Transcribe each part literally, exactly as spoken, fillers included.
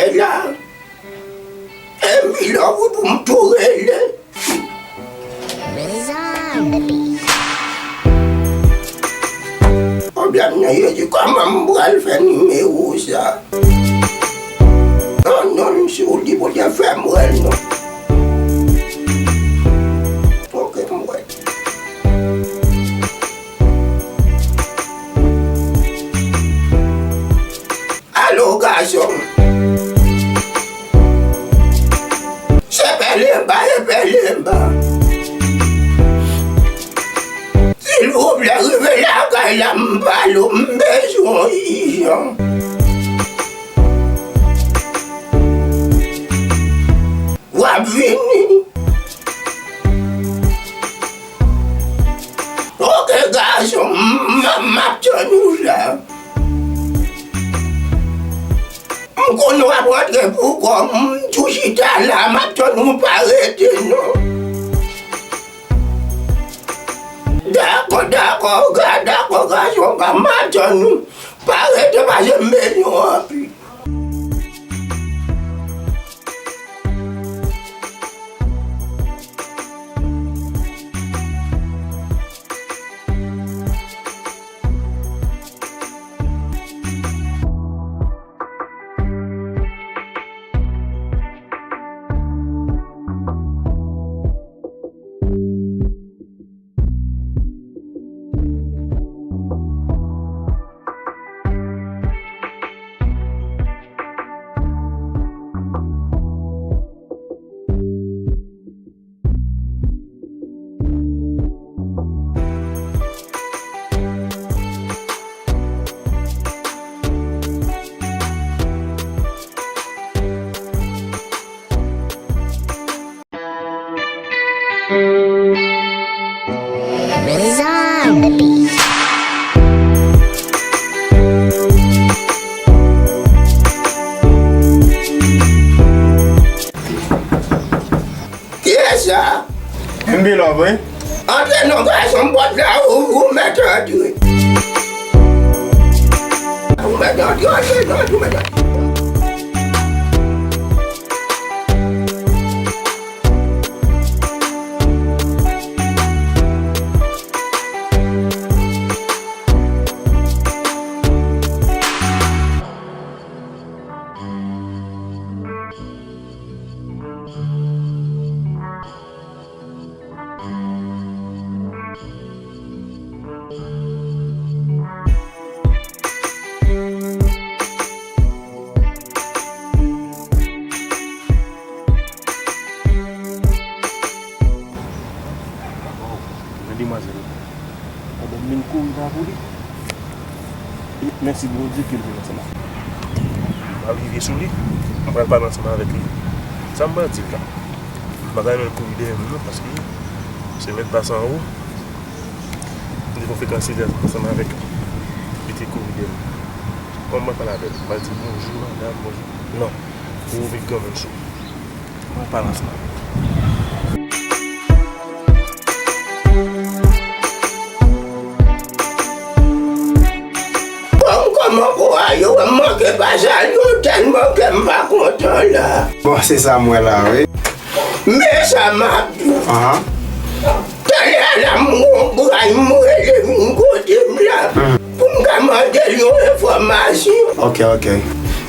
E la, e milò wi pou m tou rele. Pwoblèm nan, yo di kòman m pral fè nimewo sa. Non, non, m sou li pou te fè m wè l non. Ok, m wè. Alo, gason. Se pèlenba, e pèlenba. Silvouplè, rive lakay la, m pale w, m bezwen w ijan. W ap vini? Ok, gason, m, m, m ap tann ou la. M konnen w ap rantre pou kò w, m tou chita la, m ap tann ou, pa rete non. Dakò, dakò, ga-, dakò, gason pa m, m ap tann ou. Pa rete, pase m bezwen w anpil. Kiyès sa? M Bilòv, wi. Antre non, gason, pòt la ouvri, ou mèt antre. Ou mèt antre, antre non, ou mèt antre. Nan demwazèl la. Pandan m vin kouri la pou li. E mèsi Bondye ke l vin ansanm avè m. M pral rive sou li, m pral pale ansanm avèk li. Sa m pral di l la? M pa ta renmen l kouri dèyè m non, paske se mèt pase anwo. M te fè yon frekans ansanm avèk li. Li te kouri dèyè m. Kòman m pral pale avè l? M pral di bonjou, madanm, bonjou. Non. Ou met granmoun sou. Mwen pale ansanm avè w. Bon, kòman kou a ye? Wè m manke pa salye w tèlman kè m pa kontan la. Bon, se sa m wè la, wi. Men sa m ap di w. Ahan. Talè a la, m gon bray, m rele vin kote m la. Mhm. Pou m ka mande l yon enfòmasyon. Ok, ok.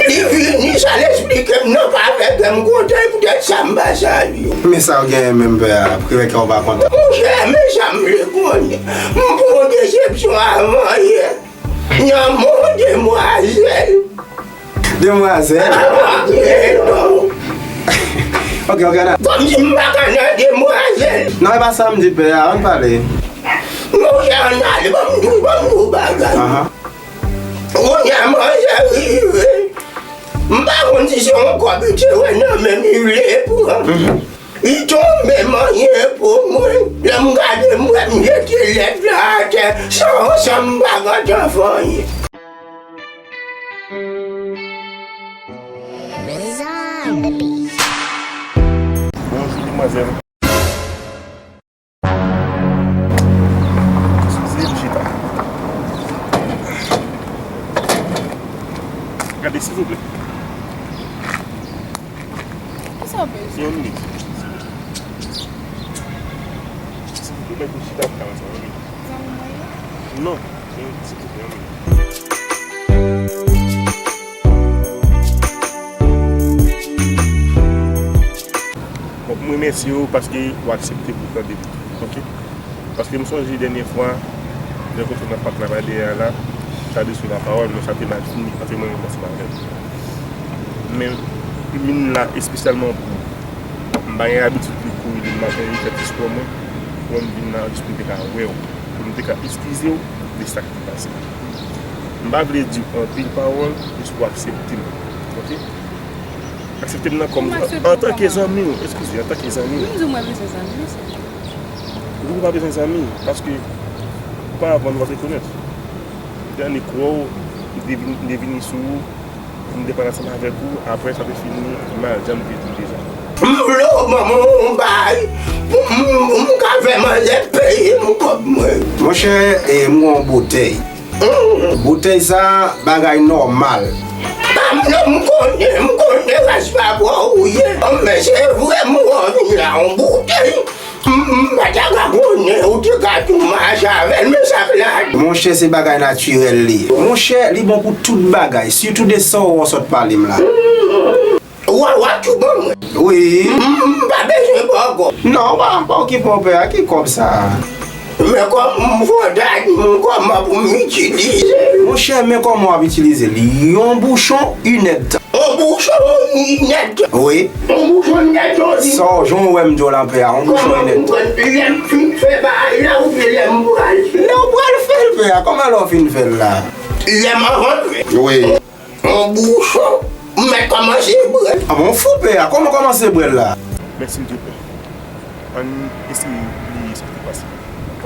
Li vini, sa l esplike m nan pa fè kè m kontan, e poutèt sa m pa salye w. Men sa w genyen menm pè a, pou fè kè w pa kontan. Monchè, men sa m vle konnen. M pran yon desepsyon avan yè. Nan men yon demwazèl. Demwazèl? Ok, ok, nan. Kòmsi m pa ka nan demwazèl. Non, e pa sa m di pè a, ann pale. Monchè, ann ale, ban m di w, ban m di w bagay. Ahan. Kounye a manzè rive. M pa konn si se yon kòb li te wè nan men m li vle pran. Mhm. Li tonbe manyen pou mwen. Lè m gade, m wè m jete lèt la atè. San, san m pa gentan fè anyen. Bonjou, demwazèl. Eskize m, chita. Gade, silvouplè. Yon minit. Silvouplè, mèt vin chita pou ka wè sa, yon minit. Non, yon minit, silvouplè, yon minit. Bon, m remèsye w paske w aksepte pou w tande m, oke? Paske m sonje dènye fwa, lè kote nan pak la, pa dèyè a la, sa de sou lapawòl, men sa te mal fini ant mwen menm ansanm avè l. Men, m vin la espesyalman pou ou. M pa gen abitid pou kouri demen maten, vin fè ti spò mwen, pou m vin la jis pou m te ka wè w, pou m te ka eskize w de sa ki te pase. M pa vle di w anpil pawòl, jis pou w aksepte m, oke? Aksepte m nan kòm, antanke zanmi w, eskize, antanke zanmi w. M di w mwen bezwen zanmi, se Ou pa bezwen zanmi, paske oparavan nou pa t rekonèt. Lè annik wè w, m te vin, m te vini sou ou, m te pale ansanm avèk ou, apre sa te fini mal, jan m te di w deja. M vle w ban mwen yon bay pou m, m ka fè manzè peye m kòb mwen. Monchè, e, m gon bouteil. Boutèy sa, bagay nòmal. Pa m non, m konnen, m konnen ras pa bò ou ye. Men se vre m wè w vin la yon boutèy. M, m pa ta ka konnen ou te ka tou mache avè l, men sa k la. Monchè, se bagay natirèl li ye. Monchè, li bon pou tout bagay, sitou de sa w wè w sot pale m la. Wa, wa tou ban mwen. Wi. M, m pa bezwen ba w kòb. Non, pa, pa okipe w, pè a, ki kòb sa a? Men kòb m fò ta di m kòman pou m itilize l. Monchè, men kòman w ap itilize l. Yon bouchon, inèdtan. Yon bouchon, inèdtan. Wi. Yon bouchon, inèdtan, wi. Sa w, jan w wè m di w la, pè a, yon bouchon, inèdtan. Kòman pou mwen, lè m fin fè bagay la, oubyen lè m pral fè l? Lè w pral fè l, pè a, kòman lè w fin fè l la? Lè m rantre. Wi. Yon bouchon, m mèt kòmanse bwè l. A bon, fou pè a, kòman w kòmanse bwè l la? Mèsi Dye pè. Ann eseye bliye sa ki te pase.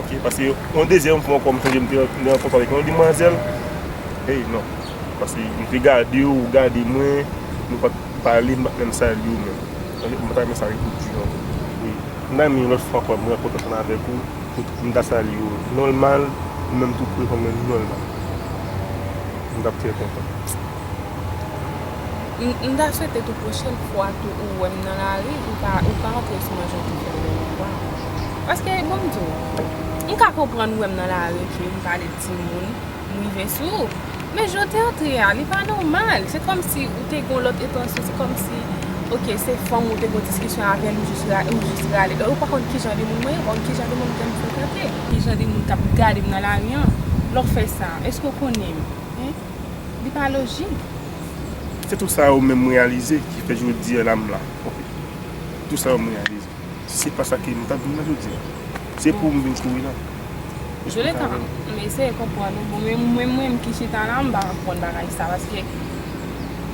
Oke, paske yon dezyèm fwa ankò, m sonje m te, te rankontre avèk yon demwazèl. Ey, non. Paske m te gade w, ou gade mwen, nou pa t pale, m pa t menm salye w menm. Tande, m pa t renmen sa repwodui ankò. Wi. M ta renmen yon lòt fwa ankò, m rankontre ansanm avèk ou. M ta salye w nòmal, ou menm tou pou reponn mwen nòmal. M t ap trè kontan. M, m ta swete tou pwochèn fwa tou ou wè m nan lari, ou pa, ou pa antre sou mwen jan w te fè l dènye fwa. Paske, bon, m di w, m ka konprann ou wè m nan lari, epi m pale timoun, m rive sou ou. Men jan w te antre a, li pa nòmal. Se kòmsi ou te gen yon lòt entansyon. Se kòmsi, oke, se fanm ou te gen yon diskisyon avè l, ou jis ra-, ou jis rale. Donk, ou pa konn ki jan de moun mwen ye, ou pa konn ki jan de moun ke m frekante. Ki jan de moun k ap gade m nan lari an. Lè w fè sa, èske w konnen m? Hein? Li pa lojik. Se tou sa yo menm m reyalize ki fè jodi a la m la. Oke. Tou sa yo m reyalize. Se pa sa ke m t ap vin nan jodi a. Se pou m vin kouri la. Joleta, m eseye konprann ou. Bon, men mwen, mwen menm ki chita la, m pa konprann bagay sa, paske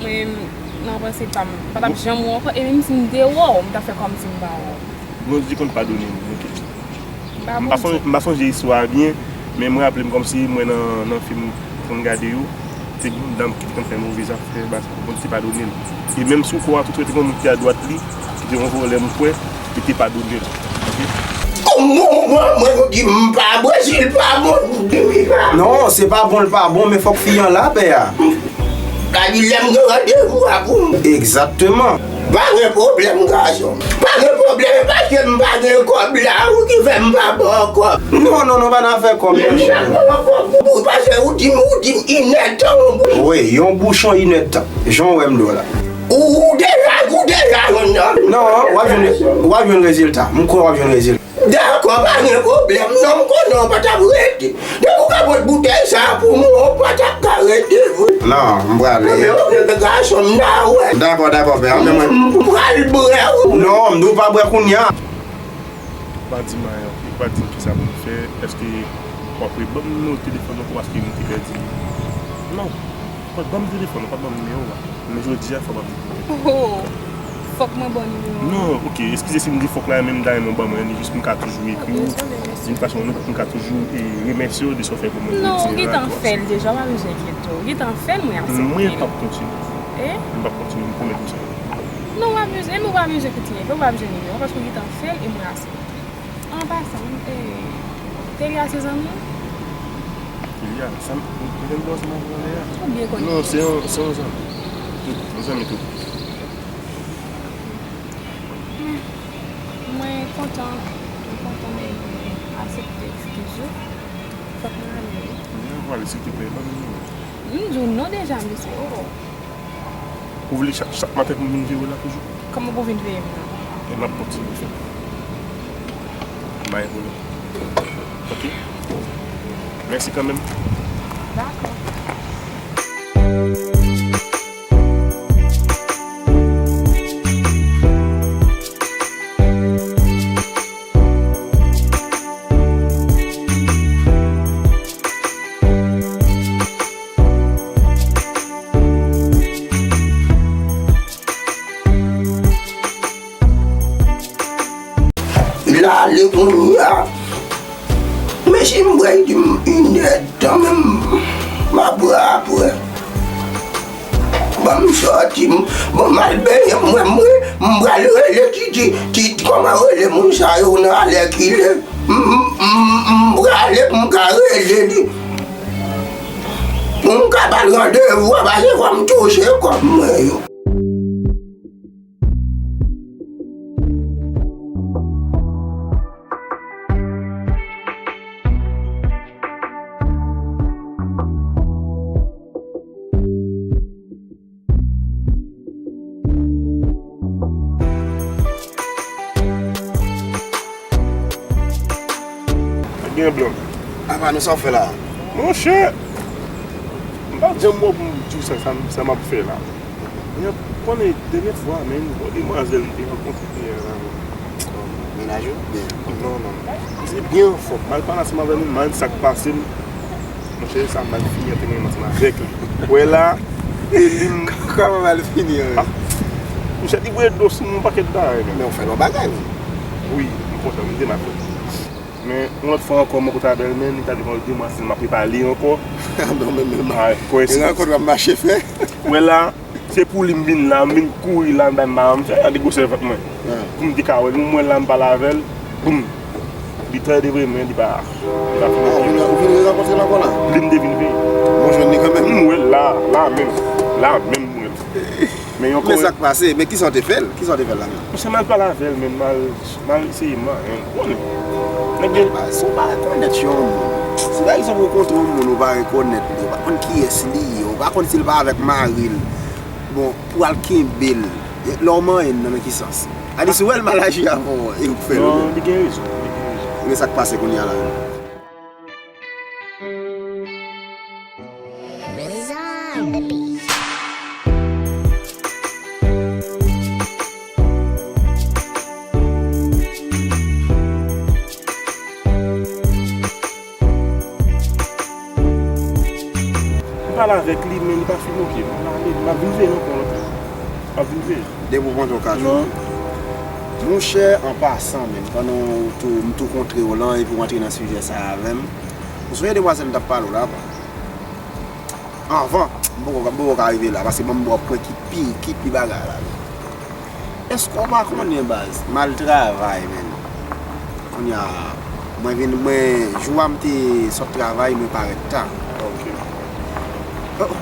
mwen menm, nan panse pa m, m pa t ap janm wè w ankò, e menm si m te wè w, m t ap fè kòmsi m pa wè w. Bondye konn padone m, oke. M pa sonje, m pa sonje istwa a byen, men mwen raple m kòmsi mwen nan, nan fim mwen konn gade yo, se gen yon dam ki te konn fè move zafè, Bondye padone l. E menm sou kò a tou, te gen yon moun ki adwat li, ki te yon vòlè, m kwè, li te padone l. Kòman mwen, mwen, nou di m pa bon, si l pa bon, nou di m pa bon. Non, se pa bon, l pa bon, men fòk fi an la, pè a. Sa di lè m gen randevou a pou m. Egzakteman. Pa gen pwoblèm, gason. Pa gen pwoblèm, e paske m pa gen kòb la, ou ki fè m pa ba w kòb. Non, non, non, pa nan afè kòb, monchè. Ou pase, ou di m, ou di m inèdtan. Wi, yon bouchon inèdtan. Jan w wè m di w la. Ou, ou deja, ou deja jwenn nan. Non, w ap jwenn, w ap jwenn rezilta. M kwè w ap jwenn rezilta. Dakò, pa gen pwoblèm. Non, m konnen w pa t ap rete. Depi w ka pot boutèy sa a pou mwen, w pa t ap ka rete vre. Non, m prale. Ebyen, oke, gason, m ta wè. Dakò, dakò, pè. Anben mwen. M, m pral bwè, wi. Non, m di w pa bwè kounye a. Pa di m anyen, oke? Pa di m kisa pou m fè. Èske w ap rebanm nimewo telefòn ou paske m te pèdi li? Non. Ou pa t banm telefòn ou, pa t banm nimewo a. Men jodi a, fò w banm nimewo. Oh, fòk mwen ba w nimewo a. Non, oke, eskize si m di fòk la, men m ta renmen w banm li jis pou m ka toujou ekri w. Yon fason ou lòt, pou m ka toujou, e, remèsye w de sa w fè pou mwen. Non, ou gentan fè l deja, w pa bezwen enkyete w. Ou gentan fè l, mwen aksepte l. Mwen p ap kontinye. E? M p ap kontinye, m pwomèt ou sa. Non, w pa bezwen, men w pa bezwen kontinye fè, w pa bezwen nimewo a, paske ou gentan fè l e mwen aksepte. An pasan, e, Telia se zanmi w? Telia, sa m, m, m te ansanm avè l lè a. Ou byen konnen. Non, se yon, se yon zanmi. Tout, yon zanmi tout. Mwen kontan, mwen kontan, men mwen aksepte eskiz ou. Fòk mwen ale wi. Mwen pale, silteplè, ban m nimewo. M di w non deja, mesye. Oh. Ou vle chak, chak maten pou m vin veye w la toujou? Kòman pou w vin veye m nan? E m ap kontinye fè. M pa gen pwoblèm. Ok? Mèsi kanmenm. Dakò. L ale kounye a. Men si m bwè, di m inèdtan menm, m ap bwè apre. Ban m sòti, m, bon, m al benyen, m wè m, m pral rele Titi, Titi, kòman rele moun sa yo nan alèkile? M, m, m, m prale pou m ka rele li. Pou m ka ba l randevou a, paske fò m touche kòb mwen yo. Gen blan. Apa nou sa w fè la? Monchè, m pa t janm wè w pou m di w sa, sa, sa m ap fè la. Men konnen dènyè fwa, men, yon demwazèl m te rankontre yè la, men. Mennaj ou? Byen. Non, non. Se byen anfòm. M al pale ansanm avè l, m al di sa k pase m. Monchè, sa mal fini an te menm ansanm avèk li. Wè la, e li m... Kòman mal fini an? Ah, monchè, li voye do sou mwen yon pakèt bagay, men. Men w fè l yon bagay, wi. Wi, m kontan, m te mal fè. Men, yon lòt fwa ankò, mwen kontre avè l, men li ta di m yon demwazèl, m ap repale ankò. Ah, non, men, men, men. Ah, koyens... E rankont w ap mache fè. Wè la, se pou li m vin la, m vin kouri la, m bay m ba m fè, gade gwosè vant mwen. Ah. Pou m te ka wè l, m wè l la, m pale avè l, boum. Li trè de vre, men li pa, li pa fin... Ah, ou vin, ou vin rerankontre l ankò la? Li m te vin veye. Bon, jwenn li kanmenm. M wè l la, la menm. La menm m wè l. Men yon... Men sa k pase? Men kisa w te fè l? Kisa w te fè l la menm? Monchè, m al pale avè l, men m al, m al eseye maryen l, konnen. Nèg yo... Baz, si w pa rekonèt yon moun, si pa egzanp ou kontre yon moun, ou pa rekonèt li, ou pa konn kiyès li ye, ou pa konn si l pa avèk mari l, bon, pou al kenbe l, lè w manyen l nan, nan ki sans? A di si w wè l mal aji avè w, e ou k fè l. Non, li gen rezon, li gen rezon. Men sa k pase kounye a la menm? M pale avèk li, men li pa fin oke. M pale, m ap vin veye l ankò lòt jou. M ap vin veye l. Depi w kontre okazyon. Non. Monchè, an pasan menm, pandan w tou, m tou kontre w lan epi w antre nan sijè sa a avè m, ou sonje demwazèl m t ap pale w la, pa? Anvan, m poko, m poko ka rive la, paske ban m ba w pwen ki pi, ki pi bagay la. Èske w pa konnen, baz, m al travay, menn. Kounye a, mwen vin, mwen, jou a m te sot travay, mwen parèt ta. Ok. Oh,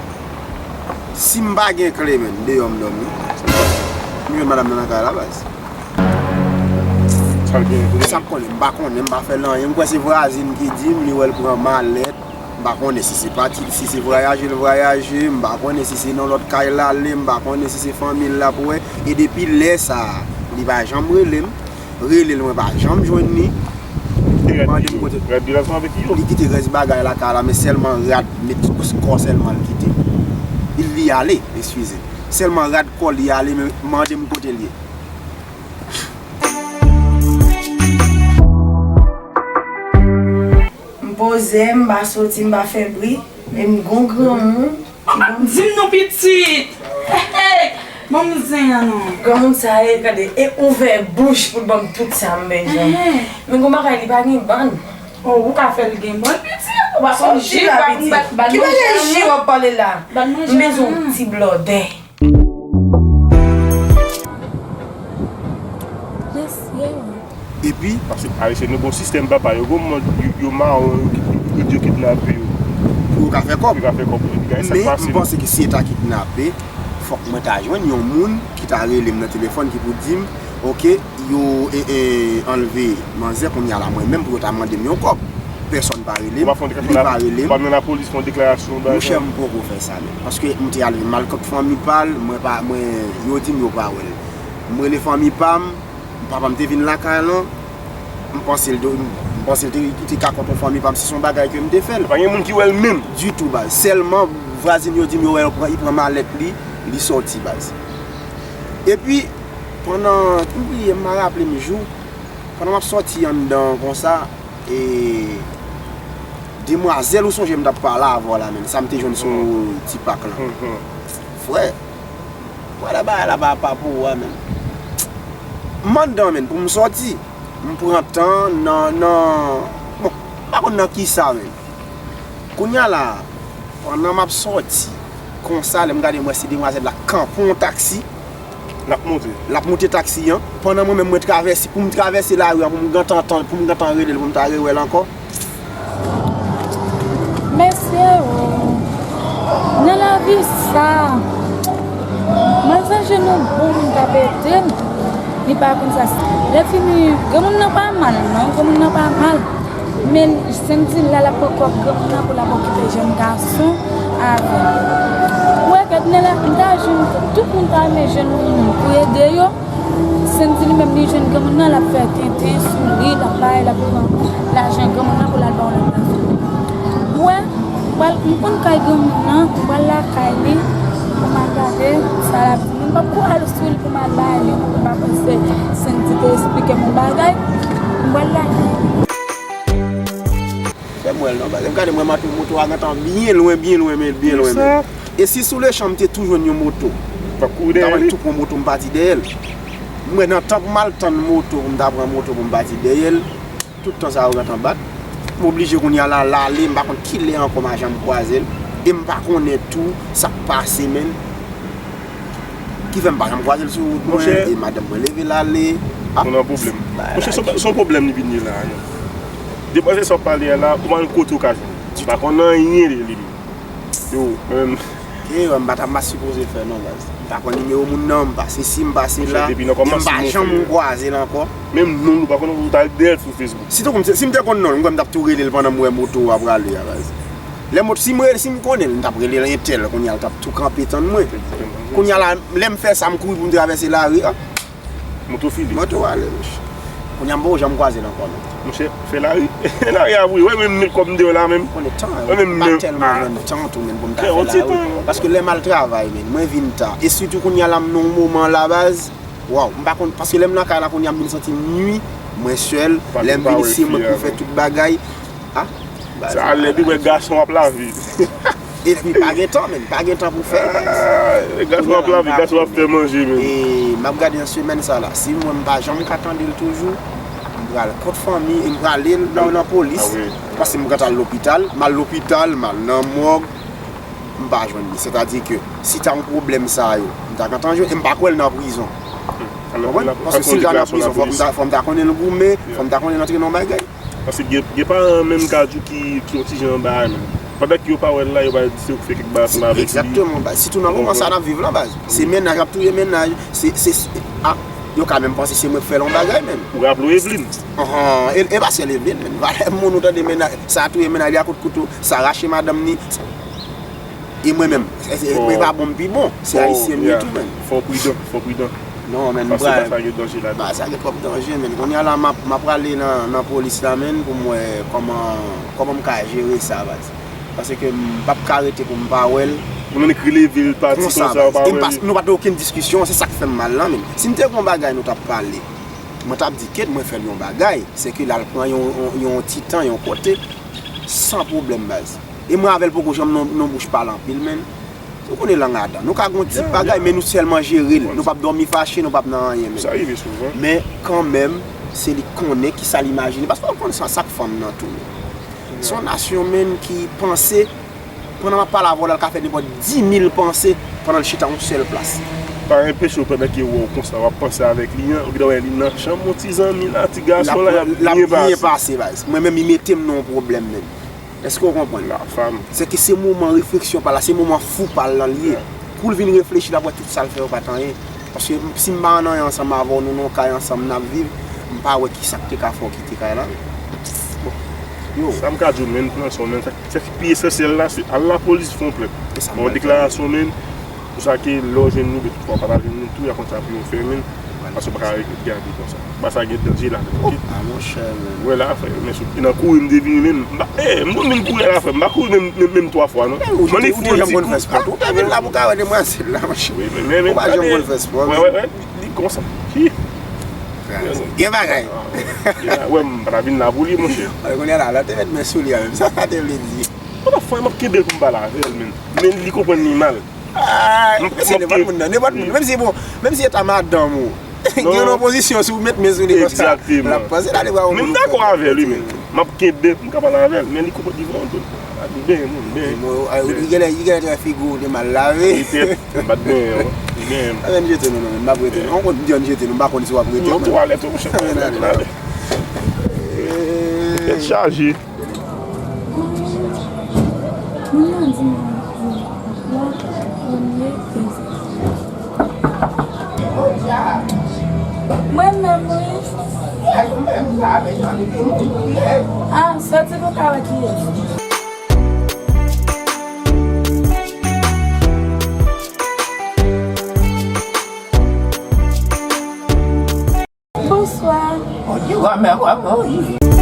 si m pa gen kle, menn, deyò m dòmi. M jwenn madanm nan nan kay la, baz. Sa l gen? Sa m konnen, m pa konnen, m pa fè l anyen. M kwè se vwazin ki di m, li wè l pran malèt. M pa konnen si se pati, si se vwayaje l vwayaje, m pa konnen si se nan lòt kay l ale, m pa konnen si se fanmi l l ap wè. E depi lè sa a, li pa janm rele m. Rele l, mwen pa janm jwenn li. Li kite rad li tou? Rad li la ansanm avèk li tou? Li kite rès bagay lakay la, men sèlman rad met kò sèlman l kite. Li ale, eskize. Sèlman rad kò li ale, men mande m kote l ye. M poze, m pa soti, m pa fè bri, men m gon granmoun ki ban m... Di m non pitit! Hey, hey! Ban m zen an non. Granmoun sa e, gade, e ouvè bouch pou l ban m tout sa m bezwen. Enhen. Men gon bagay, li pa gen bann. Oh, ou ka fè l gen bann pitit, ou pa sonje, ou pa konn bat, bat manje an non. Ki bagay ji w ap pale la? M bezwen yon ti blòdè. Mesye. Epi? Paske Ayisyen nou gon sistèm papa, yo gon mòd, yo, yo mawon, yo, yo, yo kidnape yo. Pou yo ka fè kòb. Yo ka fè kòb. Epi gade sa k pase. Men m panse ke si yo ta kidnape, fòk mwen ta jwenn yon moun ki ta rele m nan telefòn ki pou di m, oke, Yo e, e, anlve manzè, kounye a la mwen menm pou yo ta mande m yon kòb. Pèsonn pa rele m, li pa rele m. Ou pa nan lapolis fè yon deklarasyon, bagay? Monchè, m poko fè sa menm. Paske m te al mal kont fanmi pa l, mwen pa, mwen, yo di m yo pa wè l. M rele fanmi pa m, papa m te vin lakay lan, m panse l, m panse l te, te ka kont yon fanmi pa m, se son bagay ke m te fè l. Pa gen moun ki wè l menm? Ditou, baz. Sèlman, vwazin yo di m yo wè l pran, li pran malèt li, li sòti, baz. Epi, pandan, m bliye, m pa raple m jou, pandan m ap sòti anndan konsa, e, demwazèl ou sonje m t ap pale avè w la, menm, sa m te jwenn sou ti pak lan. Frè, wala bagay la pa, pa pou ou a, menm. M anndan, menm, pou m sòti, m pran tan nan, nan, bon, m pa konn nan kisa, menm. Kounye a la, pandan m ap sòti, konsa, lè m gade, m wè se demwazèl la kanpe yon taksi. L ap monte. L ap monte taksi an. Pandan mwen menm, mwen travèse, pou m travèse lari an, pou m gentan, pou m gentan rele l, pou m ta rewè l ankò. Mesye o, nan lavi sa, manzè jenou bon pou m ta pete l, li pa konn sa. Lè fini, granmoun nan pa mal, non, granmoun nan pa mal. Men, Sendy la, l ap pran kòb granmoun nan pou l ap okipe jèn gason avè l. Ou wè, gad, nan la, m ta jwenn, tout moun ta renmen jwenn moun pou ede yo. Sendy li menm, li jwenn granmoun nan, l ap fè tenten sou li, l ap bay, l ap pran lajan granmoun nan pou l al ba yon lòt gason. Ou wè, m pral, m konn kay granmoun nan, m pral lakay li, pou m al gade sa l ap di. M p ap kou al sou li pou m al bay li, pou m pa panse Sendy te esplike m yon bagay, m pral lakay li. Fè m wè l non, paske m gade mwen moto, moto a gentan byen lwen, byen lwen, men byen lwen menm. E si sou lechan m te tou jwenn yon moto, m ta pral tou pran moto m pati dèyè l. M wè nan tan pou m al tann moto, pou m ta pran moto pou m pati dèyè l, tout tan sa yo gentan bat. M oblije kounye a la, l ale, m pa konn kilè ankò m a janm kwaze l. E m pa konnen tou sa k pase, menn. Ki fè m pa janm kwaze l sou wout mwen, e madanm mwen leve l ale. Ah, ou nan pwoblèm. Monchè, se yon pwoblèm li vin ye la, non. Depi sa w pale a la, ou pa konn kote ou ka jwenn. Ou pa konn anyen de li. Yo, mwen menm. E, m pa ta, m pa sipoze fè non, baz. M pa konn nimewo moun nan, m pa sesi, m pa sela. E m pa janm kwaze l ankò. Menm non l ou pa konn, ou t al dèyè l sou Facebook. Si te konn, si m te konn non l, m kwè m t ap tou rele l pandan m wè moto a prale a, baz. Lè moto, si m rele, si m konnen l, m t ap rele l entèl, kounye a l t ap tou kanpe tann mwen. Kounye a la, lè m fè sa, m kouri pou m travèse lari a. Moto file. Moto ale, monchè. Kounye a m poko janm kwaze l ankò, non. Monchè, fè lari. Lari a vre, wè menm met kòb m deyò la menm. Konnen tan, wè menm pa tèlman jwenn tan tou, menm pou m ta fè lari. Paske lè m al travay, menm, mwen vin ta. E sitou kounye a la, m nan yon moman la, baz. Waw, m pa konn, paske lè m nan kay la, kounye a m vin santi m nwi, mwen sèl. Lè m vin isit, mwen pou fè tout bagay. Ah, baz. Sa lè di mwen gason ap lave. Epi pa gen tan, menm, pa gen tan pou fè, baz. Ah, gason ap lave, gason ap fè manje, menm. E m ap gade nan semèn sa la. Si mwen m pa janm ka tande l toujou, m pral kont fanmi, e m prale nan, nan polis. Ah wi. Paske m gentan al lopital, m al lopital, m al nan mòg, m pa jwenn li. Sètadi ke si ta yon pwoblèm sa yo, m ta gentan jwenn, e m pa kwè l nan prizon. Konprann? Paske si l ta nan prizon, fò m ta, fò m ta konnen l goumen, fò m ta konnen l antre nan yon bagay. Paske gen, gen paran menm ka di w ki, ki yon ti jan anba a menm. Pandan ke yo pa wè l la, yo pral di se ou ki fè kèk bagay ansanm avèk li. Egzakteman, baz. Sitou nan moman sa n ap viv la, baz. Se mennaj k ap touye mennaj. Se, se, se, ah, yo ka menm panse se mwen k fè l yon bagay menm. Ou raple w Evelyne? Anhan, e, e pa sèl Evelyne menm. Valè moun ou tande mennaj, sa touye mennaj li a kout kouto, sa rache madanm ni. E mwen menm, e, e, e pa bon m pi bon. Se ayisyen m ye tou menm. Fò w pridan, fò w pridan. Non, men m pral. Paske bagay sa gen danje ladan. Bagay sa gen twòp danje, men. Kounye a la, m ap, m ap prale nan, nan polis la, men, pou m wè kòman, kòman m ka jere sa, baz. Paske m p ap ka rete pou m pa wè l. Ou nan ekri leve l pati konsa, ou pa wè l. E m pa, nou pa t gen okenn diskisyon, se sa k fè m mal la, men. Si m te gen yon bagay nou t ap pale, mwen t ap di, "Kèt, mwen fè l yon bagay." Se ke l al pran yon, yon, yon ti tan, yon kote, san pwoblèm, baz. E mwen avè l poko janm nan, nan bouch pale anpil, men. Ou konnen lang adan. Nou ka gon ti bagay, men nou sèlman jere l. Nou p ap dòmi fache, nou p ap nan anyen, men. Sa rive souvan. Men kanmenm, se li k konnen kisa l imajine. Paske ou konn sa, sa k fanm nan tou, men. Se yon nasyon, men, ki panse, pandan m ap pale avè w la, l ka fè nenpòt dimil panse pandan l chita yon sèl plas. Pa enpeche w pandan ke w wè w konsa, w ap panse avèk li an, ou gentan wè li nan chanm yon ti zanmi la, ti gason la, l ap byen pase, baz. Mwen menm, li mete m nan yon pwoblèm, men. Èske w konprann? Se ke se moman refleksyon pa l la, se moman fou pa l lan li ye. Kou l vin reflechi, l ap wè tout sa l fè yo pa t anyen. Paske si m pa nan ansanm avè w, nou nan yon kay ansanm, n ap viv, m pa wè ki sa k te ka fè w kite kay la. Bon, yo. Sa m ka di w, men, nan son, men, sa, sa ki pi esansyèl la, se al lapolis, fè yon plent, fè yon deklarasyon, men, pou sa ke lè w jwenn nou, de tout fwa, w pa ta jwenn nou tou, y a konn sa pou yo fè, men, paske w pa ka ret gade konsa. Ba sa gen danje ladan, oke? Ah, monchè, men. Wè la, frè, men sou, nan kouri m te vini, men, m pa, eh, m konn vin kouri la, frè, m pa kouri menm, menm, menm twa fwa, non. Ou te, ou te janm konn fè spò tou? Ou te vin la pou ka wè demwazèl la, monchè. Wi, men, men, men, ou pa janm konn fè spò, men. Wè, wè, wè, li konsa. Hi. Gen bagay. Wè, m pa ta vin la pou li, monchè. Wè, kounye a la, lè w te met men sou li a menm, sa sa te vle di? What the fuck, m ap kenbe l pou m pale avè l, men. Men li konprann li mal. Ah, mesye, nenpòt moun nan, nenpòt moun. Menm si, bon, menm si e ta madanm ou, gen yon pozisyon, si w met men sou li konsa, l ap panse l ale bra yon moun. Men m dakò avè l, wi, men m ap kenbe pou m ka pale avè l, men li konprann, li vrèman konprann. Li benyen moun, li benyen. Li genlè, li genlè te wè figi w te mal lave. Petèt, m pa t benyen, wi. Li benyen. Ann jete nou, non, men m ap rete nou. Yon kote di ann jete nou, m pa konn si w ap rete. Yon twalèt, wi, monchè. Ann ale. Tèt chaje. Moun nan di mwen, mwen menm, wi. Ah, soti pou ka wè kiyès. Bonswa. Bondye, wa mè, wa mè, wi.